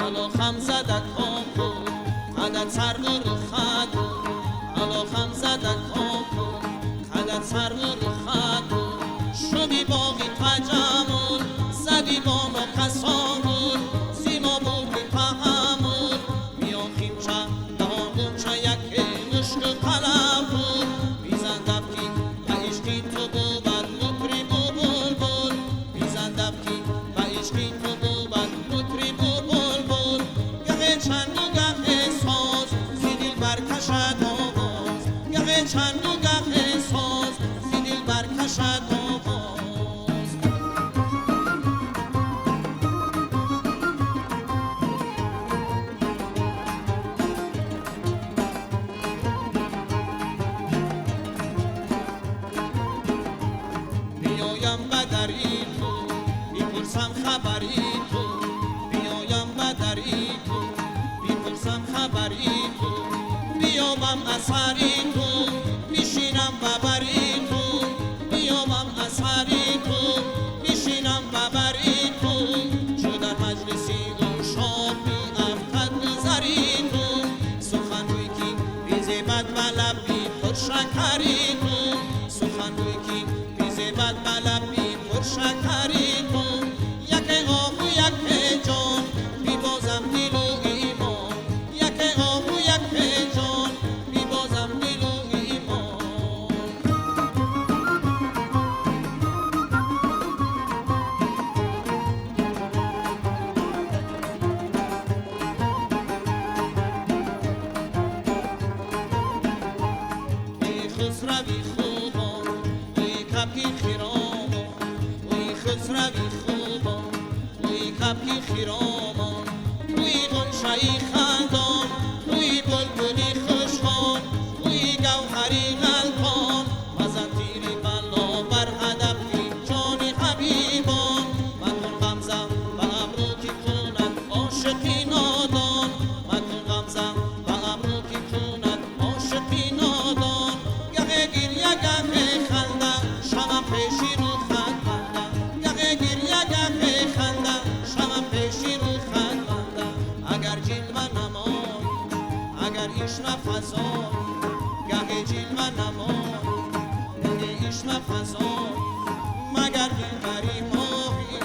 Ало хамзада коку, қадат сарву рухаду. Ало хамзада коку, қадат сарву рухаду. Шуди боғи таҷаммул, зади бо нокасон гул, зимо бурди таҳаммул. Миён химча, даҳон ғунча, яке мушку қаламфур. Бизан дафки ба ишқи ту бувад мутрибу булбул. Бизан дафки ба ишқи ту бувад мутрибу булбул. Гаҳе чангу гаҳе соз, зи дил баркашад овоз. Гаҳе чангу гаҳе соз, зи дил баркашад овоз. Биёям ба дари ту, бипурсам хабари ту. Биёям ба дари ту, бипурсам хабари ту. Биёбам асари ту, бишинам ба бари ту. Биёбам асари ту, бишинам ба бари ту. Чу дар маҷлиси ушшоқ меафтад назари ту. Сухангӯй ки бизебад ба лаби пуршакари ту. Сухангӯй ки бизебад ба лаби пуршакари ту. Яке оҳу яке ҷон, бибозам дилу имон. Яке оҳу яке ҷон, бибозам дилу имон. Эй хусрави хубон, эй кабки хиромон. Эй хусрави хубон, эй кабки хиромон. Эй ғунчаи хандон, эй булбули хушхон, эй гавҳари ғалтон. Мазан тири бало бар ҳадафи ҷони ҳабибон. Макун ғамза ба абрӯ ки кунад ошиқи нодон. Макун ғамза ба абрӯ ки кунад ошиқи нодон. Гаҳе гиря гаҳе ханда, шавам пеши рухат банда. Гаҳе гиря гаҳе ханда, шавам пеши рухат банда. Агар ҷилва намоӣ, агар ишва фазоӣ, гаҳе ҷилва намоӣ, гаҳе ишва фазоӣ, магар дилбари моҳӣ.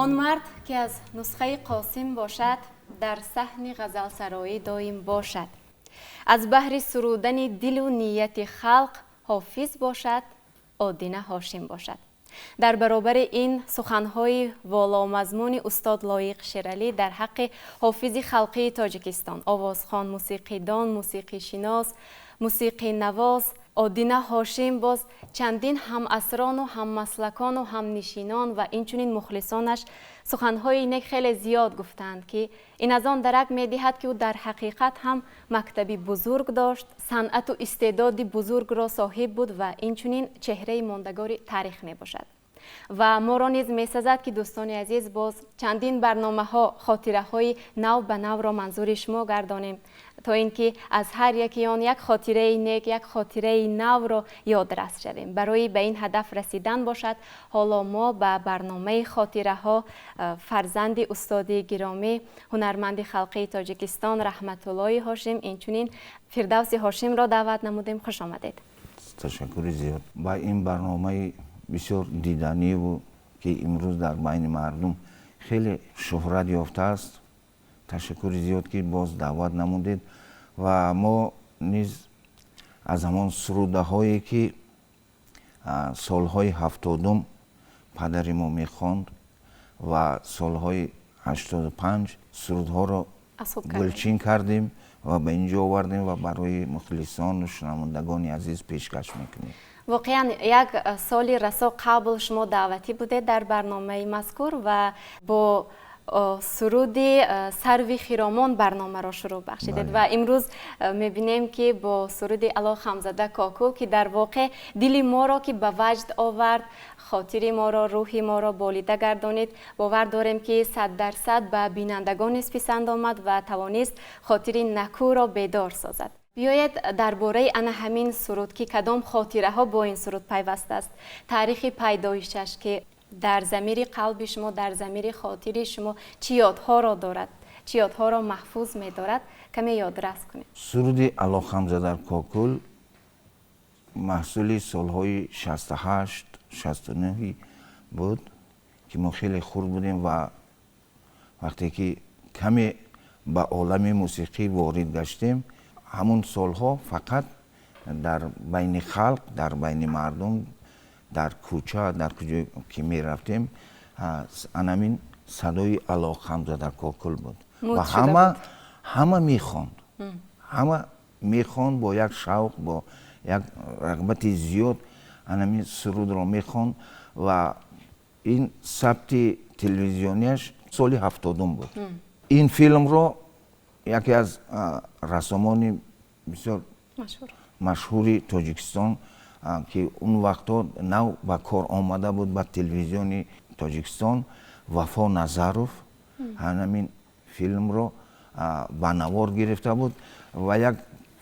Он мард ки аз нусхаи Қосим бошад, дар саҳни ғазалсароӣ доим бошад. Аз баҳри сурудани дилу нияти халқ ҳофиз бошад, Одина Ҳошим бошад. Дар баробари ин суханҳои воломазмуни устод Лоиқ Шералӣ дар ҳаққи ҳофизи халқии Тоҷикистон, овозхон, мусиқидон, мусиқишинос, мусиқинавоз Одина Ҳошим боз чандин ҳамасрону ҳаммаслакону ҳамнишинон ва инчунин мухлисонаш суханҳои нек хеле зиёд гуфтанд, ки ин аз он дарак медиҳад, ки ӯ дар ҳақиқат ҳам мактаби бузург дошт, санъату истеъдоди бузургро соҳиб буд ва инчунин чеҳраи мондагори таърих мебошад. Ва моро низ месазад, ки дӯстони азиз боз чандин барномаҳо, хотираҳои нав ба навро манзури шумо гардонем, то ин ки аз ҳар яки он як хотираи нек, як хотираи навро ёдрас шавем. Барои ба ин ҳадаф расидан бошад, ҳоло мо ба барномаи хотираҳо фарзанди устоди гиромӣ, ҳунарманди халқии Тоҷикистон Раҳматуллои Ҳошим, инчунин Фирдавси Ҳошимро даъват намудем. Хуш омадед. Ташаккури зиёд. Ба ин барномаи бисёр диданиву ки имрӯз дар байни мардум хеле шӯҳрат ёфтааст, ташаккури зиёд, ки боз даъват намудед ва мо низ аз ҳамон сурудаҳое ки солҳои 70-ум падари мо мехонд ва солҳои 85 сурудҳоро гулчин кардем ва ба ин ҷо овардем ва барои мухлисону шунавандагони азиз пешкаш мекунем. Воқеан як соли расо қабл шумо даъватӣ будед дар барномаи мазкур ва бо суруди сарви хиромон барномаро шурӯъ бахшидед ва имрӯз мебинем, ки бо суруди Ало хамзада коку, ки дар воқеъ дили моро ки ба ваҷд овард, хотири моро, рӯҳи моро болида гардонид. Бовар дорем, ки 100% ба бинандагон низ писанд омад ва тавонист хотири накӯро бедор созад. Биёед дар бораи ана ҳамин суруд, ки кадом хотираҳо бо ин суруд пайваст аст, таърихи пайдоишаш, ки дар замири қалби шумо, дар замири хотири шумо чӣ ёдҳоро дорад, чӣ ёдҳоро маҳфуз медорад, каме ёдрас кунед. Суруди Алло Хамза дар Кокул маҳсули солҳои 68, 69 буд, ки мо хеле хурд будем ва вақте ки каме ба олами мусиқӣ ворид гаштем, ҳамун солҳо фақат дар байни халқ, дар байни мардум, дар кӯча, дар куҷо ки мерафтем, анамин садои Алло Хамза дар Кокул буд ва ҳама мехонд, ҳама мехонд бо як шавқ, бо як рағбати зиёд анамин сурудро мехонд. Ва ин сабти телевизионияш соли 70-ум буд. Ин филмро яке аз рассомони бисёр машҳури Тоҷикистон, ки он вақтҳо нав ба кор омада буд ба телевизиони Тоҷикистон, Вафо Назаров, ҳамин филмро ба навор гирифта буд ва як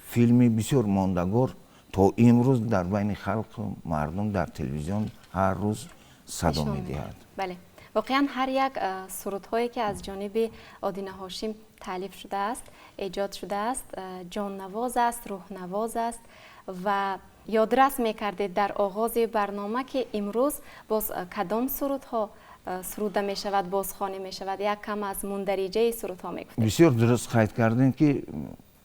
филми бисёр мондагор то имрӯз дар байни халқу мардум дар телевизион ҳар рӯз садо медиҳад. Бале, воқеан ҳар як сурудҳое, ки аз ҷониби Одина Ҳошим таълиф шудааст, эҷод шудааст, ҷоннавоз аст, рӯҳнавоз аст. Ва ёдрас мекардед дар оғози барнома, ки имрӯз боз кадом сурудҳо суруда мешавад, бозхонӣ мешавад. Як кам аз мундариҷаи сурудҳо мегуфтед. Бисёр дуруст қайд кардем, ки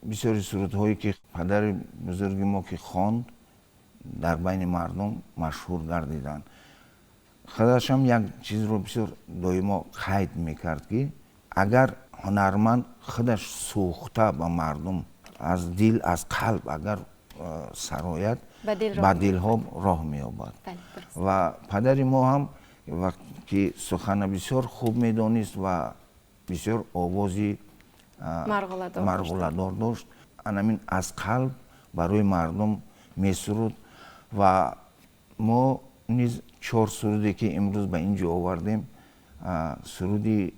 бисёри сурудҳое, ки падари бузурги мо ки хонд, дар байни мардум машҳур гардиданд. Худашам як чизро бисёр доимо қайд мекард, ки агар ҳунарманд худаш сӯхта ба мардум аз дил, аз қалб агар сарояд, ба дилҳо роҳ меёбад. Ва падари мо ҳам вақт ки сухана бисёр хуб медонист ва бисёр овози марғуладор дошт, анамин аз қалб барои мардум месуруд. Ва мо низ чор суруде, ки имрӯз ба ин ҷо овардем, суруде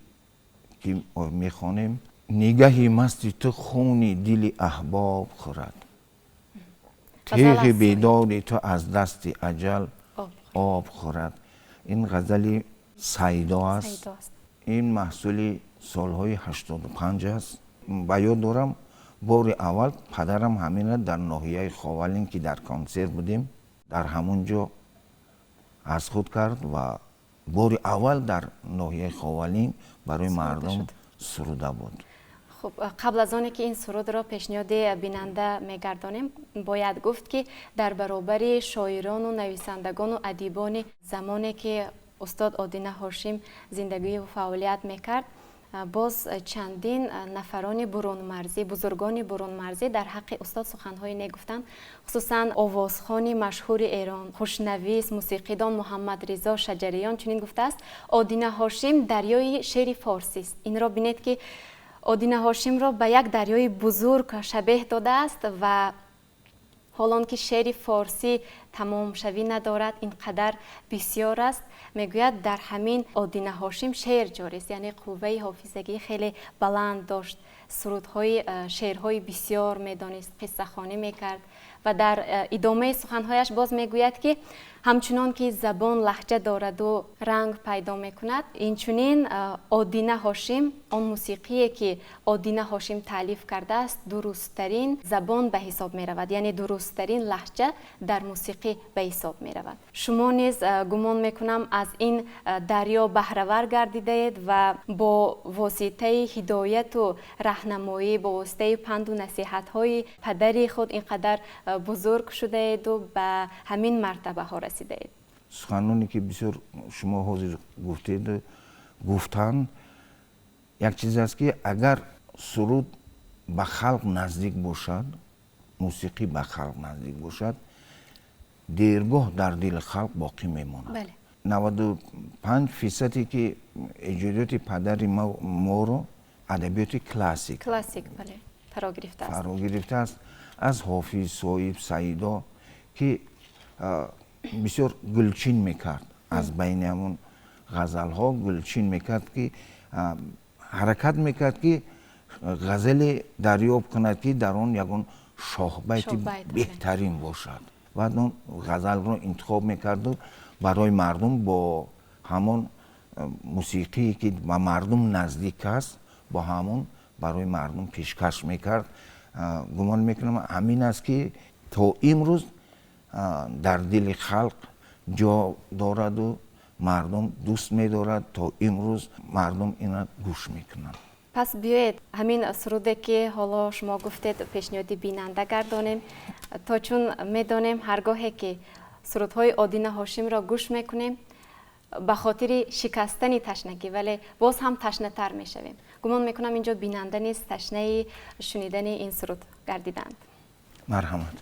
ки мехонем: нигаҳи масти ту хуни дили аҳбоб хӯрад, теғи бедори ту аз дасти аҷал об хӯрад. Ин ғазали Сайдо аст. Ин маҳсули солҳои 85 аст. Ба ёд дорам, бори аввал падарам ҳаминро дар ноҳияи Ховалинг, ки дар консерт будем, дар ҳамон ҷо аз худ кард ва бори аввал дар ноҳияи Ховалинг барои мардум суруда буд. Хуб, қабл аз оне ки ин сурудро пешниҳоди бинанда мегардонем, бояд гуфт, ки дар баробари шоирону нависандагону адибони замоне, ки устод Одина Ҳошим зиндагию фаъолият мекард, боз чандин нафарони бурунмарзӣ, бузургони бурунмарзӣ дар ҳаққи устод суханҳое негуфтанд. Хусусан овозхони машҳури Эрон, хушнавис, мусиқидон Муҳаммад Ризо Шаҷариён чунин гуфтааст: Одина Ҳошим дарёи шеъри форсист. Инро бинед, ки Одина Ҳошимро ба як дарёи бузург шабеҳ додааст. Ва ҳолон ки шеъри форсӣ тамомшавӣ надорад, ин қадар бисёр аст, мегӯяд, дар ҳамин Одина Ҳошим шеър ҷорист. Яъне қувваи ҳофизагӣ хеле баланд дошт, сурудҳои, шеърҳои бисёр медонист, қиссахонӣ мекард. Ва дар идомаи суханҳояш боз мегӯяд, ки ҳамчунон ки забон лаҳҷа дораду ранг пайдо мекунад, инчунин Одина Ҳошим, он мусиқие, ки Одина Ҳошим таълиф кардааст, дурусттарин забон ба ҳисоб меравад, яъне дурусттарин лаҳҷа дар мусиқӣ ба ҳисоб меравад. Шумо низ, гумон мекунам, аз ин дарё баҳравар гардидаед ва бо воситаи ҳидояту раҳнамоӣ, бо воситаи панду насиҳатҳои падари худ ин қадар бузург шудаеду ба ҳамин мартабаҳо расидаед. Суханоне, ки бисёр шумо ҳозир гуфтед, гуфтан як чиз аст, ки агар суруд ба халқ наздик бошад, мусиқӣ ба халқ наздик бошад, дергоҳ дар дили халқ боқӣ мемонад. 95 фисаде, ки эҷодиёти падари моро адабиёти классик Классик, бале, фаро гирифтааст. Фаро гирифтааст, аз Ҳофиз, Соиб, Саидо, ки бисёр гулчин мекард, аз байни ҳамон ғазалҳо гулчин мекард, ки ҳаракат мекард, ки ғазале дарёб кунад, ки дар он ягон шоҳбайти беҳтарин бошад. Баъд он ғазалро интихоб мекарду барои мардум бо ҳамон мусиқие ки ба мардум наздик аст, бо ҳамон барои мардум пешкаш мекард. Гумон мекунам ҳамин аст ки то имрӯз дар дили халқ ҷо дораду мардум дӯст медорад, то имрӯз мардум ина гӯш мекунанд. Пас биёед ҳамин суруде ки ҳоло шумо гуфтед пешниҳоди бинанда гардонем, то чун медонем ҳар гоҳе ки сурудҳои Одина Ҳошимро гӯш мекунем ба хотири шикастани ташнагӣ, вале боз ҳам ташнатар мешавем. Гумон мекунам инҷо бинанда низ ташнаи шунидани ин суруд гардиданд. Марҳамат.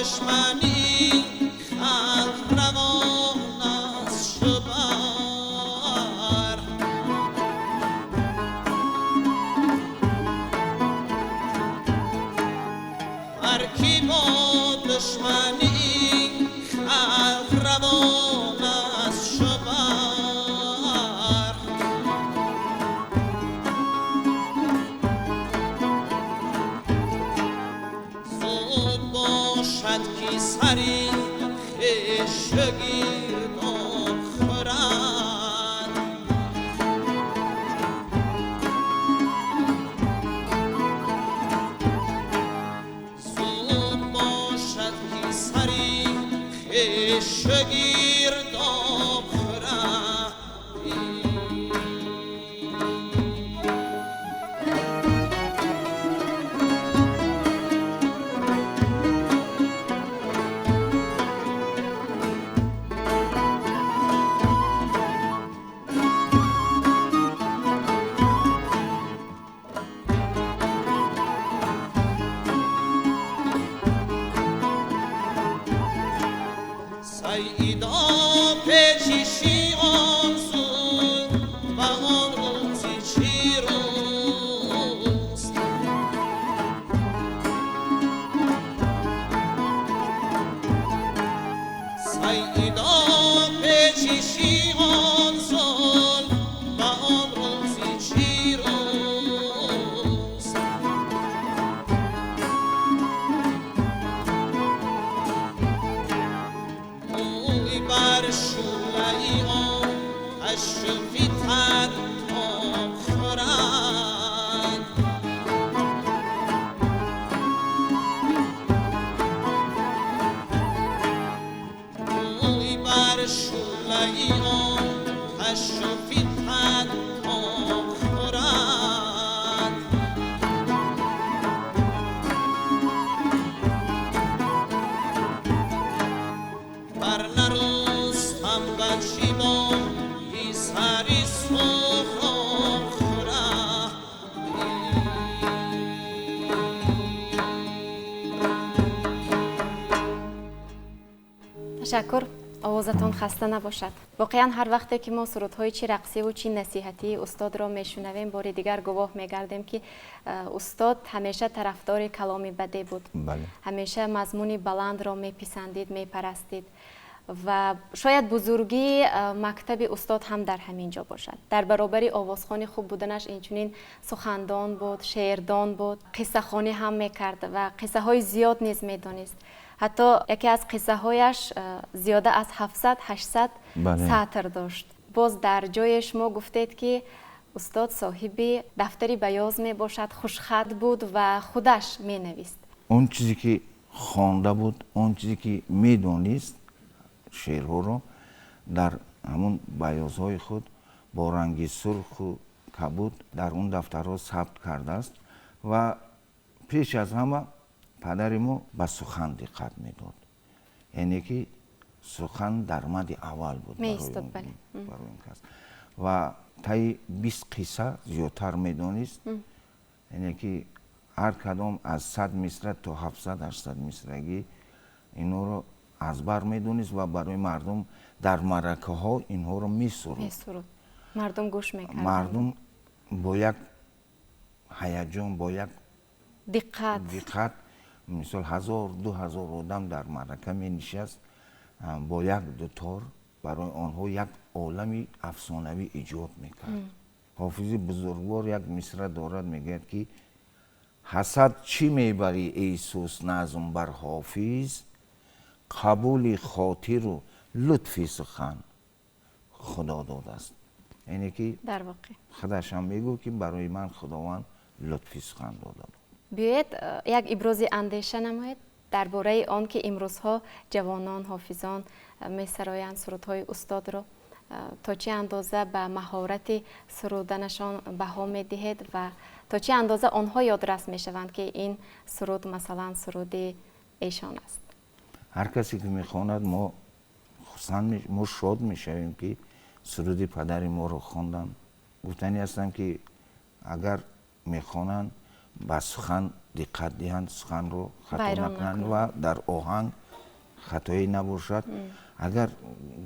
دشمنی خلق روان از гирдоб хӯрад. Зуд бошад ки сари хеш гирдоб хӯрад. Сайида печиши он зулф ва он рӯзи чӣ рӯст. Сайида печиши он зулф ва он рӯзи чӣ рӯст. موی بر شعله آتش فتد تاب خورد. موی بر شعله آتش فتد تاب خورد. بر نرستم بچی با سری سهراب خورد. Ташаккур, овозатон хаста набошад. Воқеан ҳар вақте ки мо сурудҳои чӣ рақсиву чӣ насиҳатии устодро мешунавем, бори дигар гувоҳ мегардем, ки устод ҳамеша тарафдори каломи бадӣ буд. Ҳамеша мазмуни баландро меписандид, мепарастид ва шояд бузургии мактаби устод ҳам дар ҳамин ҷо бошад. Дар баробари овозхони хуб буданаш инчунин сухандон буд, шеърдон буд, қиссахонӣ ҳам мекард ва қиссаҳои зиёд низ медонист. Ҳатто яке аз қиссаҳояш зиёда аз 700-800 сатр дошт. Боз дар ҷое шумо гуфтед, ки устод соҳиби дафтари баёз мебошад, хушхат буд ва худаш менавист. Он чизе ки хонда буд, он чизе ки медонист, шеърҳоро дар ҳамун баёзҳои худ бо ранги сурху кабуд дар он дафтарҳо сабт кардааст. Ва пеш аз ҳама падари мо ба сухан диққат медод, яъне ки сухан дар мади аввал буд барои он кас ва таи 20 қисса зиёдтар медонист, яъне ки ҳар кадом аз 100 мисра то 700-800 мисрагӣ инҳоро аз бар медонист ва барои мардум дар маъракаҳо инҳоро месуруд. Мардум гӯш мекарданд. Мардум бо як ҳаяҷон, бо як диққат, мисол 1000-2000 одам дар маърака менишаст, бо як дутор барои онҳо як олами афсонавӣ эҷод мекард. Ҳофизи бузургвор як мисра дорад, мегӯяд ки ҳасад чӣ мебарӣ эй сус назм бар ҳофиз, қабули хотиру лутфи сухан худо додааст. Яъне ки дар воқеъ худашам мегӯ ки барои ман худованд лутфи сухан дода буд. Биёед як ибрози андеша намоед дар бораи он ки имрӯзҳо ҷавонон, ҳофизон месароянд сурудҳои устодро, то чӣ андоза ба маҳорати суруданашон баҳо медиҳед ва то чӣ андоза онҳо ёдрас мешаванд, ки ин суруд масалан суруди эшон аст. Ҳар касе ки мехонад, мо хурсанд, мо шод мешавем, ки суруди падари моро хонданд. Гуфтанӣ ҳастам, ки агар мехонанд, ба сухан диққат диҳанд, суханро хато накунанд ва дар оҳанг хатоӣ набошад. Агар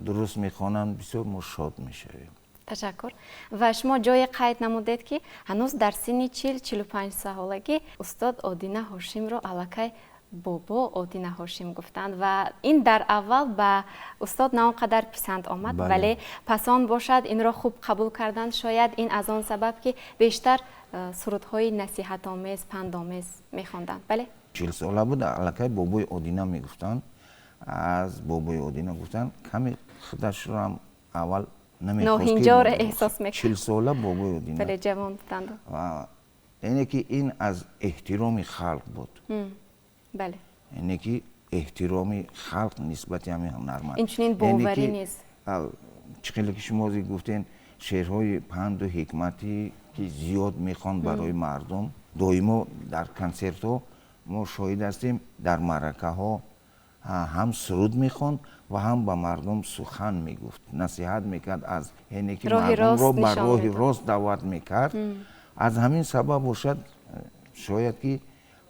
дуруст мехонанд, бисёр мо шод мешавем. Ташаккур. Ва шумо ҷое қайд намудед, ки ҳанӯз дар синни 40-45 солагӣ устод Одина Ҳошимро аллакай бобо Одина Ҳошим гуфтанд ва ин дар аввал ба устод на он қадар писанд омад, вале пас он бошад инро хуб қабул карданд. Шояд ин аз он сабаб, ки бештар сурудҳои насиҳатомез, пандомез мехонданд. Бале? 40 сола буд, аллакай бобои Одина мегуфтанд. Аз бобои Одина гуфтанд, каме худашро ҳам аввал намехост, ноҳинҷорро эҳсос мекард. 40 сола бобои Одина. Бале, ҷавон буданд. Яъне ки ин аз эҳтироми халқ буд. Яъне ки эҳтироми халқ нисбати ҳамин ҳунарманд. Инчунин боварӣ низ. Чӣ хеле ки шумо ҳозир гуфтен, шеърҳои панду ҳикматӣ ки зиёд мехонд барои мардум, доимо дар консертҳо мо шоҳид ҳастем, дар маъракаҳо ҳам суруд мехонд ва ҳам ба мардум сухан мегуфт, насиҳат мекард, аз яъне ки мардумро ба роҳи рост даъват мекард. Аз ҳамин сабаб бошад, шояд ки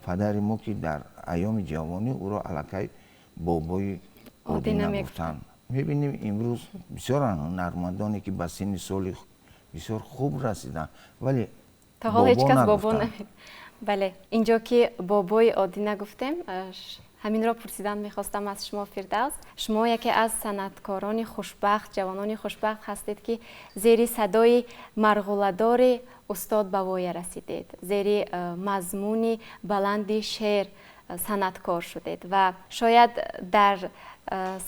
падари мо, ки дар айёми ҷавонӣ ӯро аллакай бобои Одина гуфтанд. Мебинем, имрӯз бисёр ҳунармандоне ки ба синни соли бисёр хуб расиданд, вале то ҳол ҳеҷ кас бобо. Бале, инҷо ки бобои Одина гуфтем, ҳаминро пурсидан мехостам аз шумо, Фирдавс. Шумо яке аз санъаткорони хушбахт, ҷавонони хушбахт ҳастед, ки зери садои марғуладори устод ба воя расидед, зери мазмуни баланди шеър санъаткор шудед ва шояд дар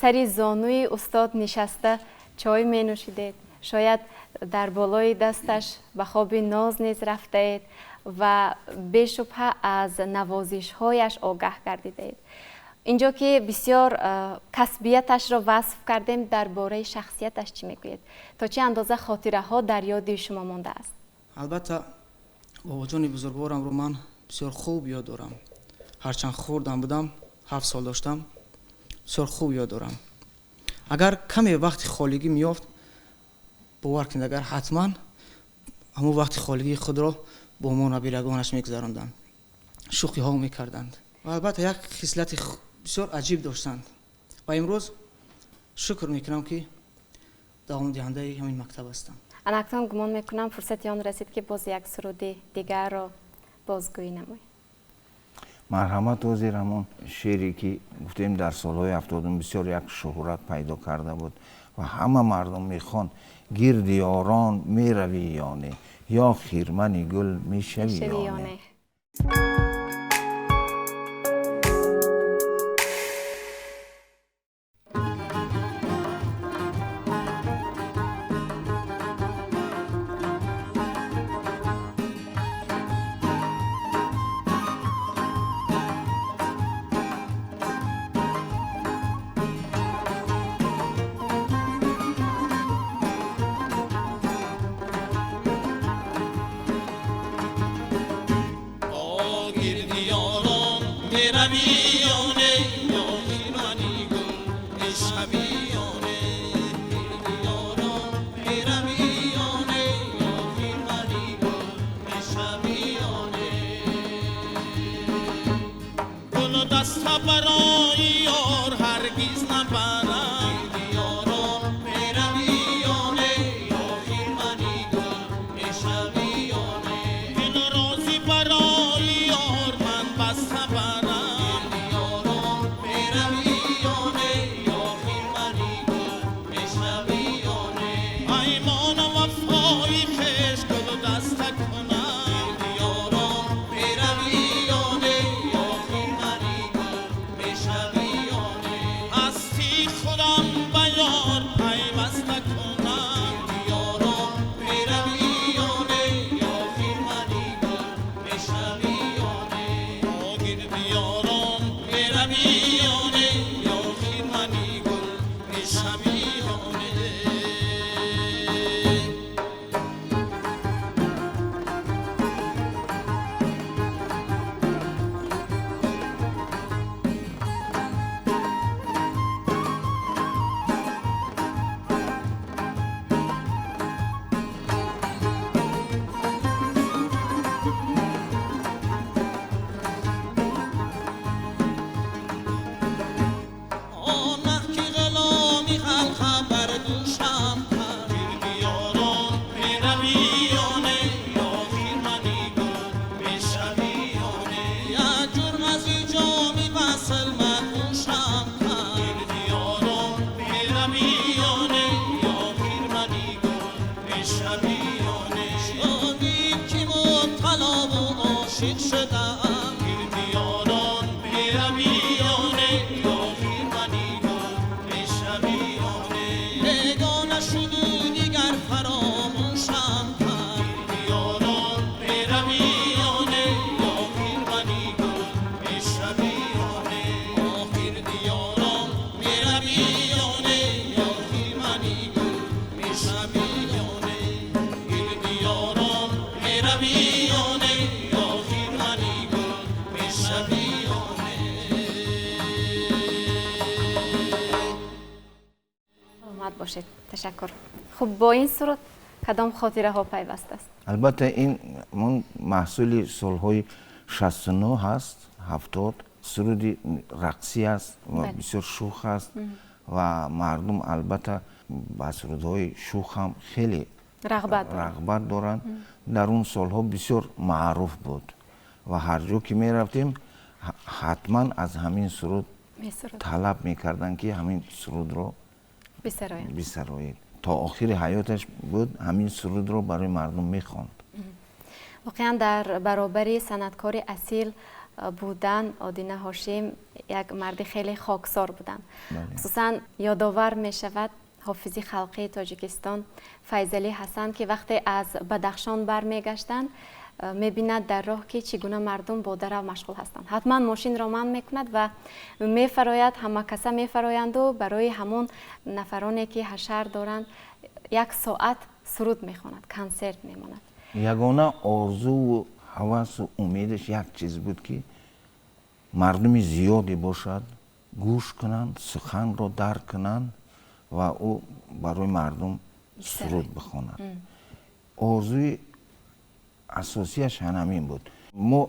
сари зонуи устод нишаста чой менӯшидед, шояд дар болои дасташ ба хоби ноз низ рафтаед ва бешубҳа аз навозишҳояш огаҳ гардидаед. Инҷо ки бисёр касбияташро васф кардем, дар бораи шахсияташ чӣ мегӯед? То чӣ андоза хотираҳо дар ёди шумо мондааст? Албатта, бобоҷони бузургворамро ман бисёр хуб ёд дорам. Ҳарчанд хурдам будам, 7 сол доштам, бисёр хуб ёд дорам. Агар каме вақти холигӣ меёфт, бовар кунед, агар ҳатман ҳамон вақти холигии худро бо мо набирагонаш мегузаронданд, шӯхиҳо мекарданд ва албатта як хислати бисёр аҷиб доштанд ва имрӯз шукр мекунам, ки давомдиҳандаи ҳамин мактаб ҳастам. Анакнун гумон мекунам, фурсати он расид, ки боз як суруди дигарро бозгӯӣ намоем. Марҳамат. Ҳозир ҳамон шеъре ки гуфтем, дар солҳои 70-ум бисёр як шуҳрат пайдо карда буд ва ҳама мардум мехонд: «Гирди ёрон меравӣ ё не, ё хирмани гул мешавӣ ё не». Бошед. Ташаккур. Хуб, бо ин суруд кадом хотираҳо пайваст аст? Албатта, ин маҳсули солҳои 69 ҳаст, 70. Суруди рақсӣ аст ва бисёр шух аст ва мардум, албатта, ба сурудҳои шух ҳам хеле рағбат доранд. Дар он солҳо бисёр маъруф буд ва ҳар ҷо ки мерафтем, ҳатман аз ҳамин суруд талаб мекарданд, ки ҳамин сурудро бисароед. То охири ҳаёташ буд, ҳамин сурудро барои мардум мехонд. Воқеан, дар баробари санъаткори асил будан, Одина Ҳошим як марди хеле хоксор буданд. Хусусан ёдовар мешавад ҳофизи халқии Тоҷикистон Файзалӣ Ҳасан, ки вақте аз Бадахшон бармегаштанд, мебинад дар роҳ, ки чӣ гуна мардум бо дарав машғул ҳастанд. Ҳатман мошинро манъ мекунад ва мефарояд, ҳама каса мефароянду барои ҳамон нафароне, ки ҳашар доранд, як соат суруд мехонад, консерт мемонад. Ягона орзуву ҳавасу умедаш як чиз буд, ки мардуми зиёде бошад, гӯш кунанд, суханро дарк кунанд ва ӯ барои мардум суруд бихонад. Орзуи асосияш ҳамин буд. Мо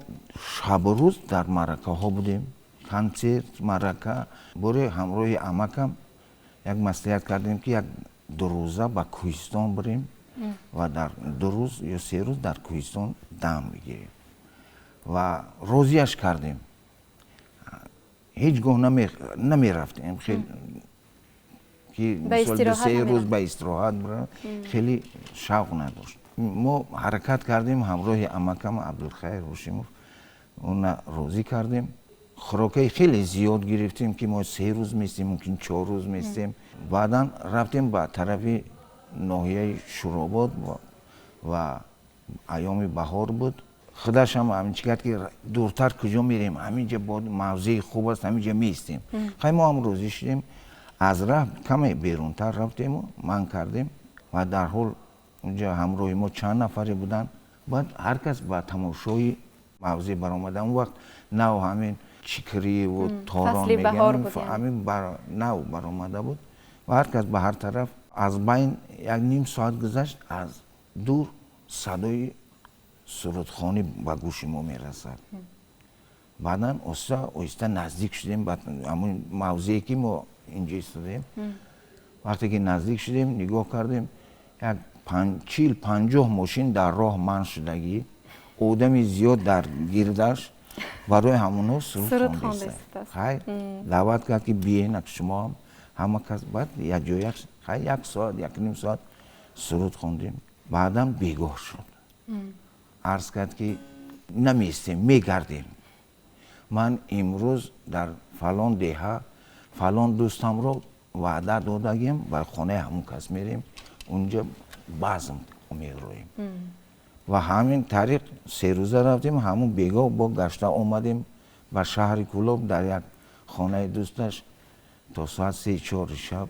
шабу рӯз дар маъракаҳо будем, консерт, маърака. Боре ҳамроҳи амакам як маслиҳат кардем, ки як 2 рӯза ба кӯҳистон бирем ва дар 2 рӯз ё 3 рӯз дар кӯҳистон дам бигирем ва розиаш кардем. Ҳеҷ гоҳ намерафтем, ки 2-3 рӯз ба истироҳат хеле шавқ надошт. Мо ҳаракат кардем, ҳамроҳи амакам Абдулхайр Ҳошимов уна розӣ кардем. Хӯрокаи хеле зиёд гирифтем, ки мо 3 рӯз местем, мумкин 4 рӯз местем. Баъдан рафтем ба тарафи ноҳияи Шуробод ва айёми баҳор буд. Худашам ҳамин чӣ кард, ки дуртар куҷо мерем, ҳаминҷа мавзеи хуб аст, ҳаминҷа меистем. Хай, мо ҳам розӣ шудем. Аз раҳ каме берунтар рафтему манъ кардем ва дарҳол унҷа ҳамроҳи мо чанд нафаре буданд. Баъд ҳар кас ба тамошои мавзеъ баромада. Он вақт нав ҳамин чикриву торон ҳамин нав баромада буд ва ҳар кас ба ҳар тараф. Аз байн як ним соат гузашт, аз дур садои сурудхонӣ ба гӯши мо мерасад. Баъдан оҳиста оҳиста наздик шудем ба ҳамун мавзее, ки мо инҷо истодем. Вақте ки наздик шудем, нигоҳ кардем, як 40-50 мошин дар роҳ манъ шудагӣ, одами зиёд дар гирдаш барои ҳамонҳо суруд хондааст. Хай, даъват кард, ки биен шумо ҳам, ҳама кас. Баъд якҷоя, хай, як соат, якним соат суруд хондем. Баъдан бегоҳ шуд. Арз кард, ки намеистем, мегардем. Ман имрӯз дар фалон деҳа фалон дӯстамро ваъда додагем, ба хонаи ҳамон кас мерем, унҷа базм мероем. Ва ҳамин тариқ 3 рӯза рафтем. Ҳамун бегоҳ бо гашта омадем ба шаҳри Кӯлоб, дар як хонаи дӯсташ то соат 3-4 шаб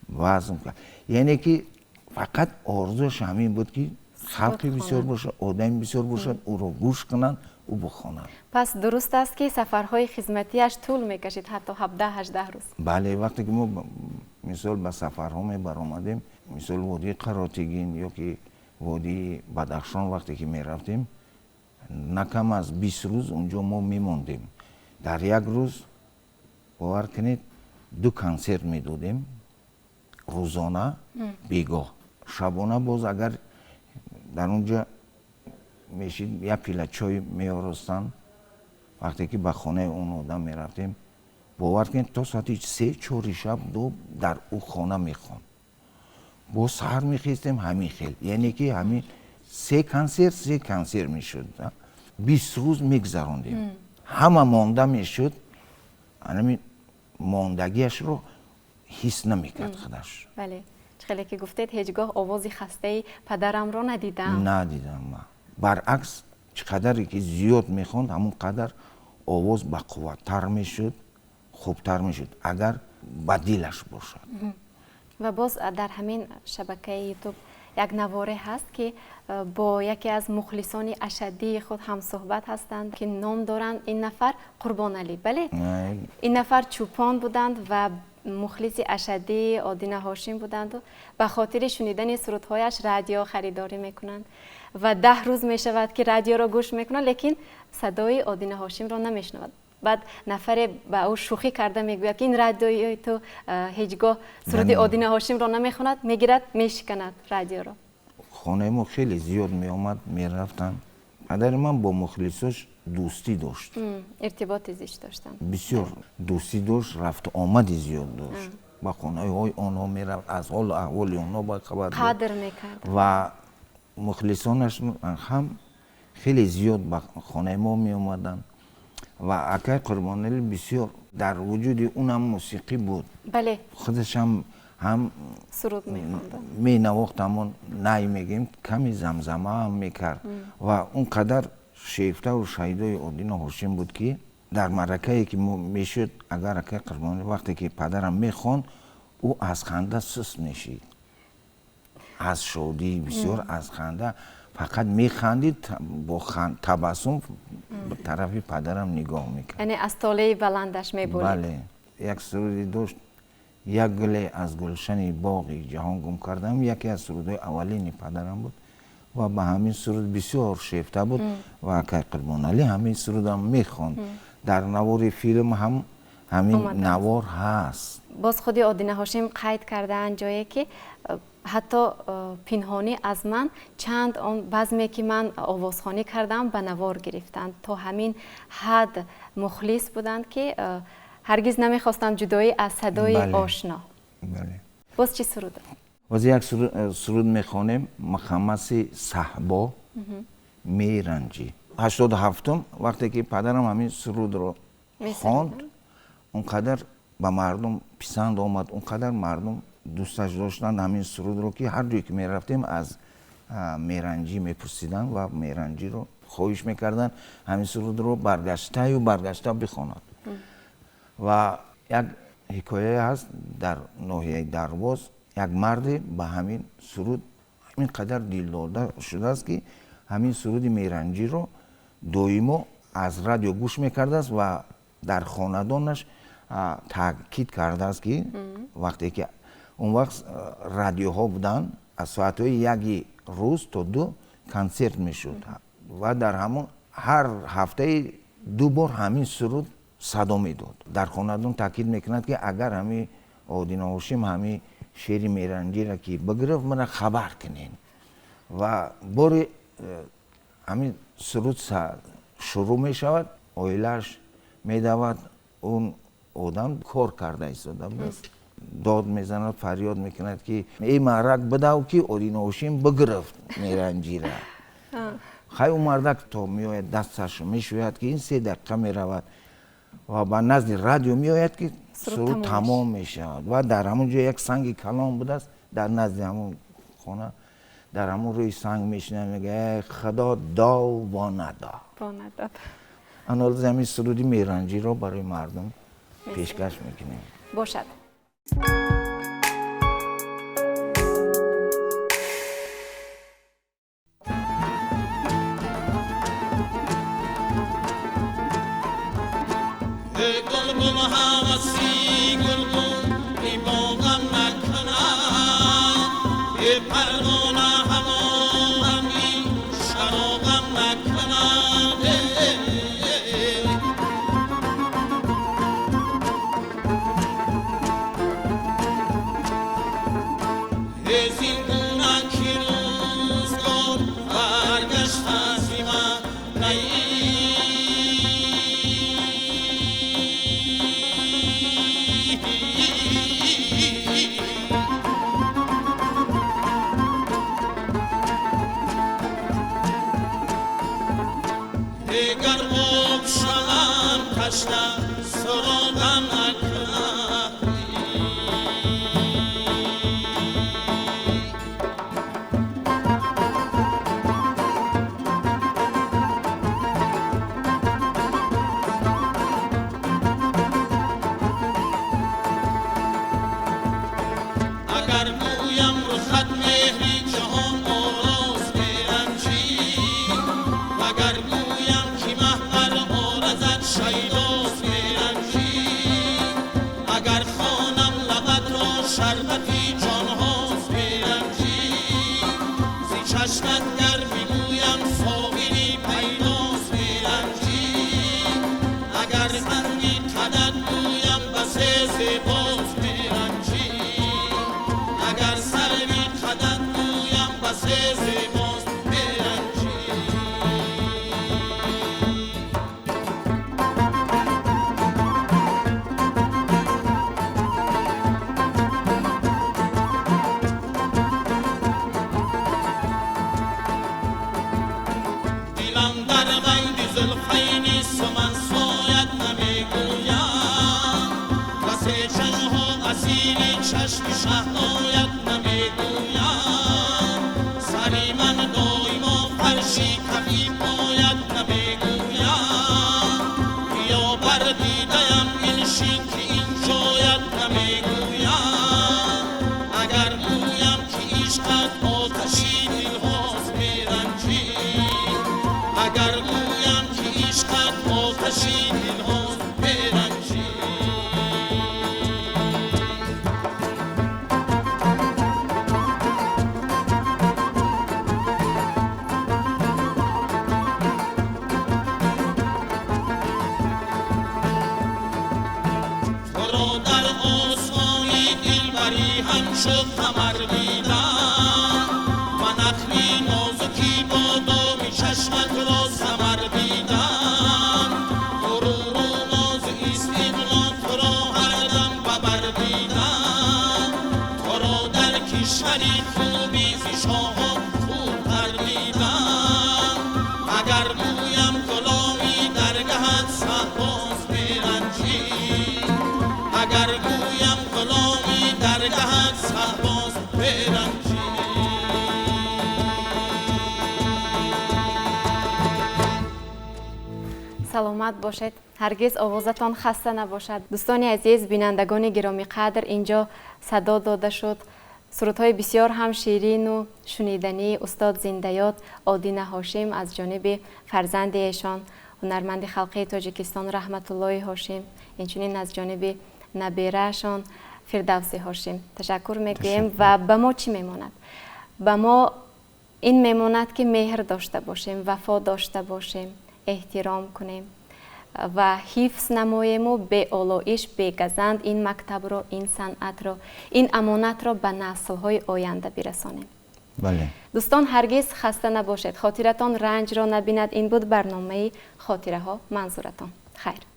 базм кард. Яъне ки фақат орзуаш ҳамин буд, ки халқи бисёр бошад, одами бисёр бошад, ӯро гӯш кунанд, ӯ бихонад. Пас дуруст аст, ки сафарҳои хизматиаш тӯл мекашид, ҳатто 17-18 рӯз? Бале, вақте ки мо, мисол, ба сафарҳо мебаромадем, мисол, водии Қаротегин ё ки водии Бадахшон, вақте ки мерафтем, на кам аз 20 рӯз унҷо мо мемондем. Дар як рӯз, бовар кунед, ду консерт медодем: рӯзона, бегоҳ, шабона. Боз агар дар он ҷо мешид, як пила чой меоростанд. Вақте ки ба хонаи он одам мерафтем, бовар кунед, то соати 3-4 шаб ду дар ӯ хона мехонд. Боз саҳар мехестем, ҳамин хел. Яъне ки ҳамин се консерт, се консерт мешуд. 20 рӯз мегузарондем. Ҳама монда мешуд, анами мондагиашро ҳис намекард худаш. Бале, хеле ки гуфтед, ҳеҷ гоҳ овози хастаи падарамро надидам. Надидам ман. Баръакс, чӣ қадаре ки зиёд мехонд, ҳамон қадар овоз бақувваттар мешуд, хубтар мешуд, агар ба дилаш бошад. Ва боз дар ҳамин шабакаи Ютуб як наворе ҳаст, ки бо яке аз мухлисони ашаддии худ ҳамсӯҳбат ҳастанд, ки ном доранд ин нафар Қурбоналӣ. Бале, ин нафар чӯпон буданд ва Мухлиси ашаддии Одина Ҳошим буданду ба хотири шунидани сурудҳояш радио харидорӣ мекунанд ва 10 рӯз мешавад, ки радиоро гӯш мекунанд, лекин садои Одина Ҳошимро намешунавад. Баъд нафаре ба ӯ шӯхӣ карда мегӯяд, ки ин радиои ту ҳеҷ гоҳ суруди Одина Ҳошимро намехонад, мегирад, мешиканад радиоро. Хонаи мо хеле зиёд меомад, мерафтанд. Падари ман бо мухлисош дӯстӣ дошт. Иртиботи зич доштанд. Бисёр дӯстӣ дошт, рафту омади зиёд дошт. Ба хонаҳои онҳо мерафт, аз ҳолу аҳволи онҳо бахабар буд. Қадр мекард. Ва мухлисонаш ҳам хеле зиёд ба хонаи мо меомаданд. Ва акай Қурбоналӣ бисёр дар вуҷуди унам мусиқӣ буд. Худаш ҳам суруд мехонд. Менавохт, ҳамон най мегӯем, ками замзама ҳам мекард. Ва он қадар шефтаву шаҳидои Одина Ҳошим буд, ки дар маъракае ки мешуд, агар акай Қурбоналӣ вақте ки падарам мехонд, ӯ аз ханда суст мешид. Аз шодӣ бисёр, аз ханда фақат механдид, бо табассум ба тарафи падарам нигоҳ мекард. Яъне аз толеи баландаш мебурид. Бале, як суруде дошт, як гуле аз гулшани боғи ҷаҳон гум кардам, яке аз сурудҳои аввалини падарам буд ва ба ҳамин суруд бисёр шефта буд ва акай Қурбоналӣ ҳамин сурудам мехонд. Дар навори филм ҳам ҳамин навор ҳаст. Боз худи Одина Ҳошим қайд кардаанд ҷое, ки ҳатто пинҳонӣ аз ман чанд он базме, ки ман овозхонӣ кардам, ба навор гирифтанд. То ҳамин ҳад мухлис буданд, ки ҳаргиз намехостанд ҷудоӣ аз садои ошно. Боз чӣ суруд? Боз як суруд мехонем, мухаммаси саҳбо меранҷӣ. 87-ум вақте ки падарам ҳамин сурудро хонд, он қадар ба мардум писанд омад, он қадар мардум дӯсташ доштанд ҳамин сурудро, ки ҳар ҷое ки мерафтем аз меранҷӣ мепурсиданд ва меранҷиро хоҳиш мекарданд ҳамин сурудро баргаштаю баргашта бихонад. Ва як ҳикояе ҳаст дар ноҳияи Дарвоз, як марде ба ҳамин суруд ҳамин қадар дилдода шудааст, ки ҳамин суруди меранҷиро доимо аз радио гӯш мекардааст ва дар хонадонаш таъкид кардааст, ки вақте ки он вақт радиоҳо буданд, аз соатҳои 1 рӯз то 2 консерт мешуд ва дар ҳамон ҳар ҳафтаи 2 бор ҳамин суруд садо медод. Дар хонадон таъкид мекунад, ки агар ҳамин Одина Ҳошим ҳамин шеъри меранҷиро ки бигирифт, мана хабар кунед. Ва бори ҳамин суруд шурӯъ мешавад, оилааш медавад, он одам кор карда истода будааст, дод мезанад, фарёд мекунад, ки эй маърак, бидав, ки Одина Ҳошим бигирифт меранҷира. Хай, ӯ мардак то меояд, дасташ мешӯяд, ки ин 3 дақиқа меравад ва ба назди радио меояд, ки суруд тамом мешавад. Ва дар ҳамон ҷо як санги калон будааст дар назди ҳамон хона, дар ҳамон рӯи санг мешинад, мегӯяд: худо дов бо надод. Анализи ҳамин суруди меранҷиро барои мардум пешкаш мекунем. Бошад. Гулгул ҳаваси гулгул боғам накунад, парвона ҳамоҳанги чароғам накунад. Зин гуна ки рӯзгор баргашта зима наӣ, гар об шавам ташна, суроғам накунад. Агар гӯям рухат меҳри ҷаҳон ороз меранҷӣ, вагар гӯям ки маҳ бар оразат шайдоз меранҷӣ, агар хонам چشم شهنایت نمیگویم سری من دایما فرشی کفی پایت نمیگویم بیا بر دیدیم بنشین که این جایت نمیگویم اگر گویم که عشقت آتشی دلهاست میرنجی اگر گویم که عشقت آتشی دلهاست میرنجی. همچو قمر دیدم و نخلی نازکی با دام چشمت را ثمر دیدم غرور و ناز استغنا تو را هر دم ببر دیدم تو را در کشوری خوبی ز شاهان خوبتر دیدم اگر گویم غلامی درگهت صهباست برنجی اگر گویم غلامی درگهت صهباست برنجی. Саломат бошед, ҳаргиз овозатон хаста набошад. Дӯстони азиз, бинандагони гиромиқадр, инҷо садо дода шуд сурудҳои бисёр ҳам ширину шунидании устод зиндаёд Одина Ҳошим аз ҷониби фарзанди эшон, ҳунарманди халқии Тоҷикистон Раҳматуллоҳи Ҳошим, инчунин аз ҷониби набераашон Фирдавси Ҳошим. Ташаккур мегӯем. Ва ба мо чӣ мемонад? Ба мо ин мемонад, ки меҳр дошта бошем, вафо дошта бошем, эҳтиром кунем ва ҳифз намоему беолоиш, бегазанд ин мактабро, ин санъатро, ин амонатро ба наслҳои оянда бирасонем. Бале. Дӯстон, ҳаргиз хаста набошед, хотиратон ранҷро набинад. Ин буд барномаи хотираҳо манзуратон. Хайр.